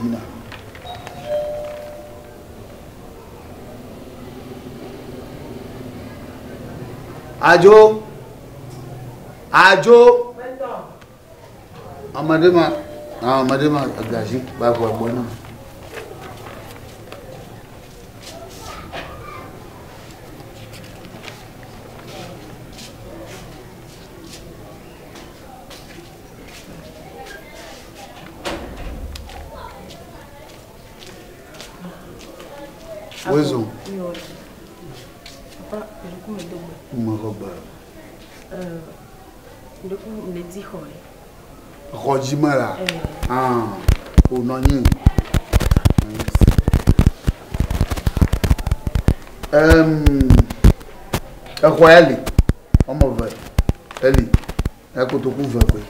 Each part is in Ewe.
Yina. Adzo. Adzo. Ame ɖe ma, ame ɖe ma gazi va ʋua gbɔ na. Woezɔ. Papa, ŋkume do gbe. Mexɔ gbe. Ŋɖeku le di xɔ le. Xɔ dzi me la. Ah, o nɔ anyi. Em, exɔ ya li. Wɔme eve eli. Ekotoku ve koe.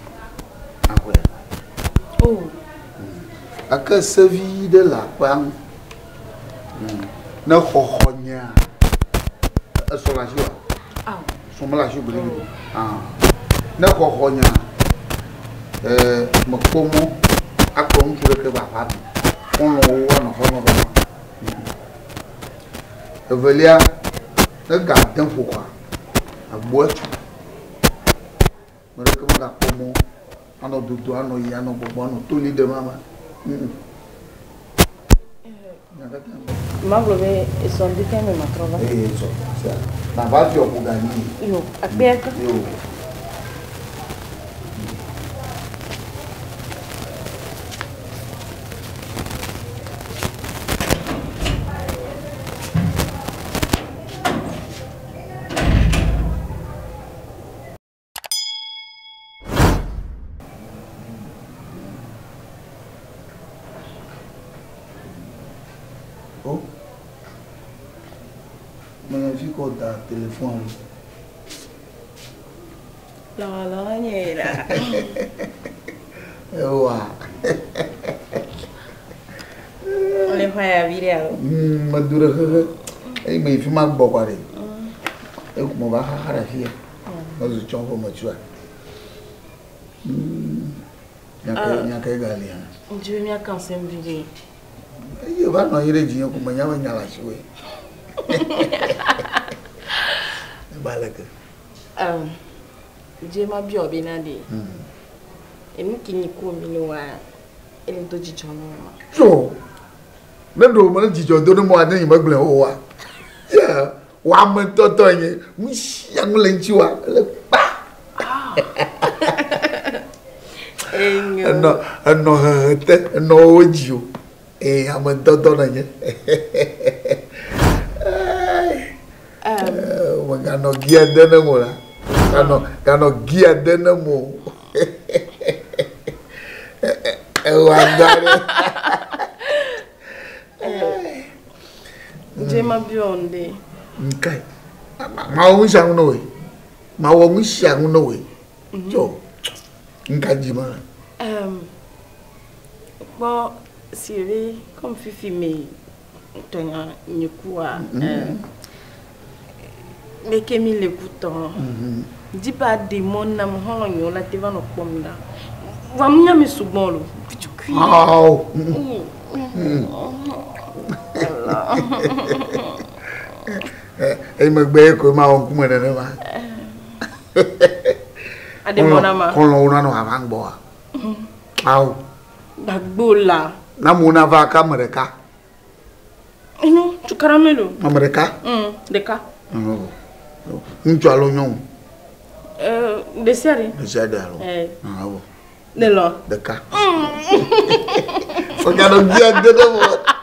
Axɔe. Oh. Gake se vi ɖe le aƒea ŋu. Ne xɔxɔ nyea, esɔ le asiwòa? Ao. Sɔ mele asiwò gbeɖe o. Ah. Ne xɔxɔ nyea, ee, mekpɔ mɔ akplɔ ŋutsu ɖeke va aƒea me. Xɔlɔ̃wo woanɔ xɔ me va. Evelia, ne ga de ƒo kɔa, agboa tu. Ame ɖeke megakpɔ mɔ anɔ dodo, anɔ yi, anɔ gbɔgbɔ, anɔ toli ɖem ame. Magblɔ be esɔ ŋdi ke me matrɔ va. Ee, esɔ. Sia. Nava fi ɔƒo ganyi. Yo, akpea ke. Yo. Oh. Menya fi kɔ da téléphone. Lɔlɔ nye la. Ewa. Ole xɔ ya vi ɖe alo? Medo ɖe xexe. Eyi me yi fi ma gbɔ kɔa ɖe. Eku me va xaxa ɖe afi ya. Mezu tsɔ ƒe metsua. Nya ke gali hã. Ŋdi be míaka asem vi ɖe. Eye va nɔ anyi ɖe dzinye ko menya be nya le asiwòe. Eba aleke? Dze ma biɔ be na ɖe. Enu ke nyi ko mi le wa ele do dzidzɔ na ma. Tso. Ne ɖo me dzidzɔ do ne mo ade nyi megblẽ o wa. Yeah. Wò ame ŋutɔtɔ nye nu sia nu le ŋuti wa ele kpa. Enɔ enɔ hehe te enɔ wo dzi o. Ee ame ŋutɔtɔ nènye. Meganɔ gia de ne mo la. Ganɔ ganɔ gia de ne mo. Ewɔ agba ɖe. Dze ma biɔ ŋɖe. Nkae? Mawɔ nu sia nu ne wòe. Mawɔ nu sia nu ne wòe. Tsɔ. Nka dzi ma. Kpɔ si be comme fifi me tɔnya nye kua. Meke mi le kutɔ. Dzi be aɖe mɔ nam xɔlɔ̃ nyewo la te va nɔ kpɔm ɖa. Vɔ nunya mi sugbɔ lo. Vitukui. Awo. Eyi megbe ye koe mawɔ ŋkume nenema. Aɖe mɔ na ma. Xɔlɔ̃wo nanɔ ava gbɔa. Awo. Gbagbo la. Na amewo nava aka ame ɖeka. Enyo, tukaɖa melo. Ame ɖeka? Ɖeka. Ŋutsu alo nyɔnu? Ɖe sia ɖe. Ɖe sia ɖe alo? Awɔ. Ne lɔ. Ɖeka. Fɔga ɖe gia de ɖe mo.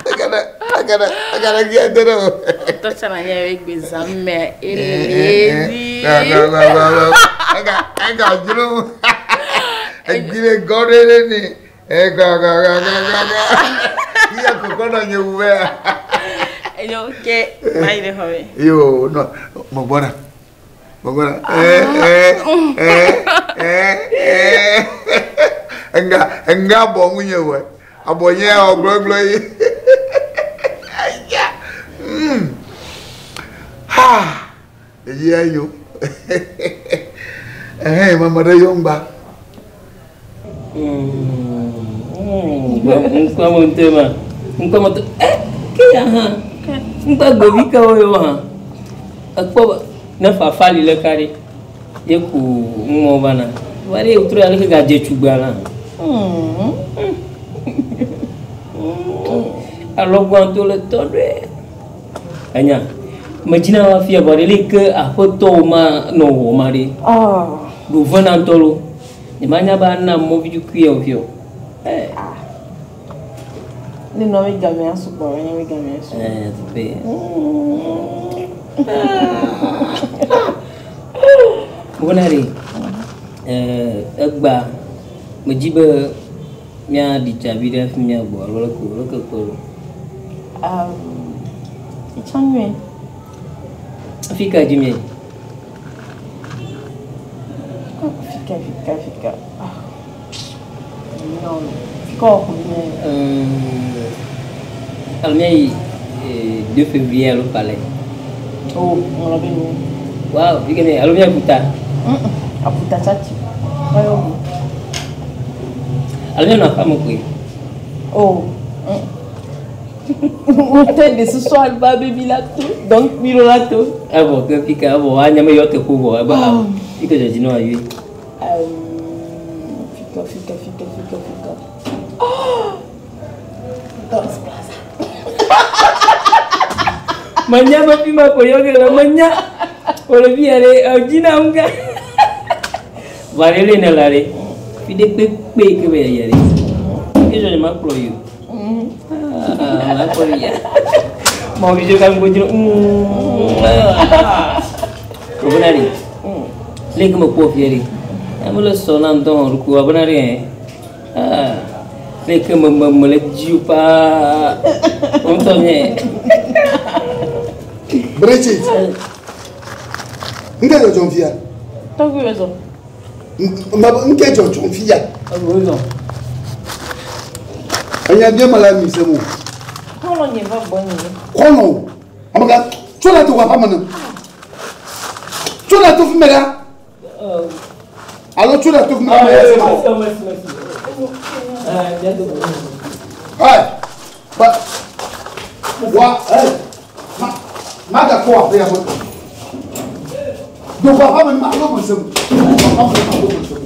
Ega ɖe, ega ɖe, ega ɖe gia de ɖe mo. Tɔtsa na nye egbe zã me ele. Na na na na na. Ega ega dzro. Egbi le gɔ ɖe ɖe ni. Ega ga ga ga ga ga. Iya kɔkɔ nɔ nye wu bɛ. Enyo ke mayi ɖe xɔ me. Yo no megbɔna. Megbɔna. Eh eh eh eh eh. Enga enga abɔ ŋunye wɔ. Abɔ nye wɔ gblɔgblɔ yi. Aya. Ha. Eyi enyo. Ehe mame ɖe yɔ ŋgba. Ŋkɔ mo ŋutɔ ma. Ŋkɔ mo to. Eh, ke ya hã. Ŋkɔ gbevi ke wo yo hã. Ekpɔ be ne fafa li le ka ɖe. Ye ku ŋmɔ va na. Va ɖe wòtrɔ ya leke gadze tsugbea la. Alɔgbɔa to le tɔ ɖe. Enya. Medzina va fia vɔ ɖe leke aƒetɔwo ma nɔ wɔ ma ɖe. Ɖo vena ŋutɔ lo. Nyemanya be ana mɔ vidzukui ya wò fi o. Eh. Ne nɔ mi game asugbɔ, ne mi game asugbɔ. Eh, teƒe. Wona ɖe, egba, medzi be míaɖi tsa vi ɖe hafi míagbɔ alo leke o, leke kpɔe ɖo? Etsã nyuie. Fi ka dzi míayi? Fika, fika, fika. Ah. Non, fika wɔ ƒo míayi? Alo míayi 2 février alo palais. Oh, ŋlɔ be nu. Wow, fi ka míayi? Alo míayi ƒuta? Aƒuta tsatsi. Mayɔ bu. Alo míanɔ aƒea me koe? Oh. Wote de susu alba baby la to. Donc milo la to. Evɔ ke fi ka evɔ anya me yɔ teƒe vɔ ebe ah fi ka dzɔdzi na wòayi. Fika, fika, fika, fika, fika. Oh! Dance Plaza. Menya be fi ma ko yɔ ge le menya. Wòle fi ya ɖe edzi na ŋu ga. Va ɖe le ne la ɖe. Fi ɖe kpekpe ke be yaya ɖe. Ke dzɔ nye ma kplɔ yi o. Ah, ma kplɔ yi ya. Ma fi dze ka ŋgo dzro. Wòbena ɖe. Le ke me kpɔ fia ɖe. Ame le sɔ na ŋdɔ hã ɖokuiwo abena ɖe. Ah, le ke me me me le dzi paa. Ŋutɔ nye. Bridget. Nke dzɔdzɔm fia. Tɔgbi wɛ zɔ. Nke dzɔdzɔm fia. Tɔgbi wɛ zɔ. Enya bia me le mi se mo. Xɔlɔ nye va gbɔ nye. Xɔlɔ. Amega tso le to wa ƒe me. Tso le to fi me ɖa. Alo tso le to fi me ɖa. Ɛ, ba, wa, ɛ, ma, ma da kɔ aƒe ya me. Do kɔ aƒe me ma alo me se mo. Aƒe me ma alo me se mo.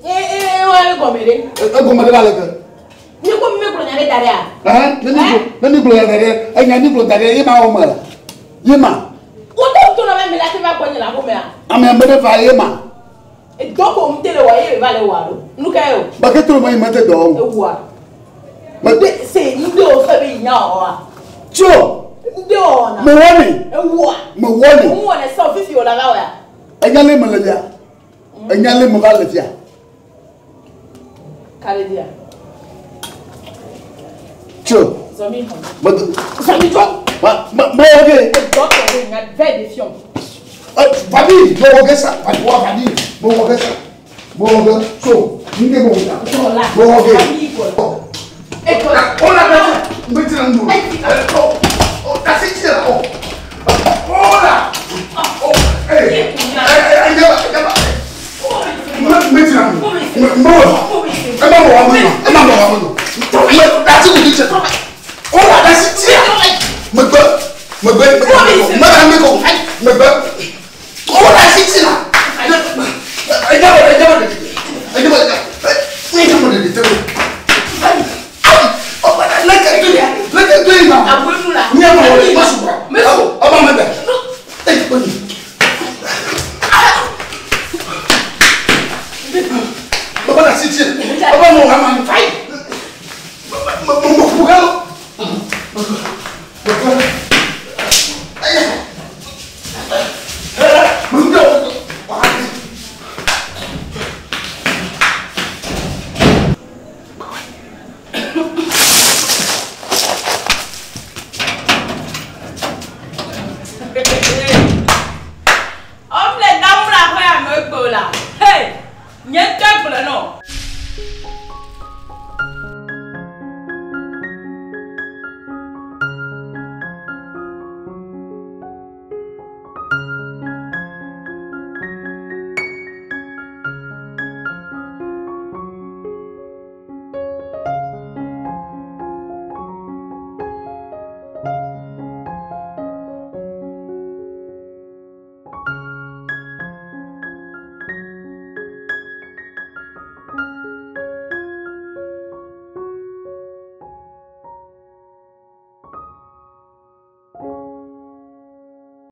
Ee, wa le gɔme ɖe. Egɔme ɖe va le ke. Nye ko mi gblɔ nya ɖe da ɖea? Ɛhɛn, ne mi gblɔ nya da ɖe, enya mi gblɔ da ɖe, ye ma wɔ me la. Ye ma. Wotɔ ŋutɔ na be mi la te va gbɔ nye le aƒeme a. Ame ame ɖe va ye ma. Edɔ ko ŋute le wɔ ye va le wɔa ɖo. Nu ka ye o? Ba ke tro me yi me te dɔ o. Ewɔa. Me de se nu de o fɛ be yi nya wɔa. Tso. Nu de wɔna. Me wɔ ne. Ewɔa. Me wɔ ne. Nu wɔ ne sɔ fifi o la va wɔa. Enya le me le fia. Enya le me va le fia. Kale dia. Tso. Zɔmi xɔ. Me Zɔmi jɔ. Ma ma me wɔ ke. Edɔ tɔ ɖe nya vɛ de fiɔm. Vadi, me wɔ ke sa. Vadi wa vadi. Me wɔ ke sa. Me wɔ ke. Tso. Nke me wɔ ta. Dɔ la. Me wɔ ke. Vadi kɔ. Edɔ. O la bɛ. N bɛ tina n bolo. O o kasi ti la o. O la. O ee. Ee ɲaba ɲaba. N bɛ tina n bolo. N bɛ wɔ. E ma mɔ wa mɔ nɔ. E ma mɔ wa mɔ nɔ. Mɛ dasi kun ti cɛ. O la dasi ti la. Mɛ gbɛ. Mɛ gbɛ. Mɛ ka mi ko. Mɛ gbɛ. O la dasi ti la. Ɲaba ɲaba de. Ɲaba ɲaba de de tɛ. Leke do yi ma. Aboyinu la. Nye ma wɔ ma sukura. Ɔba mɛ bɛ. Eyi kɔni. Baba na si tiɛ. Baba mɔ wa ma mi fa yi. Mɔ mɔ kuka lɔ.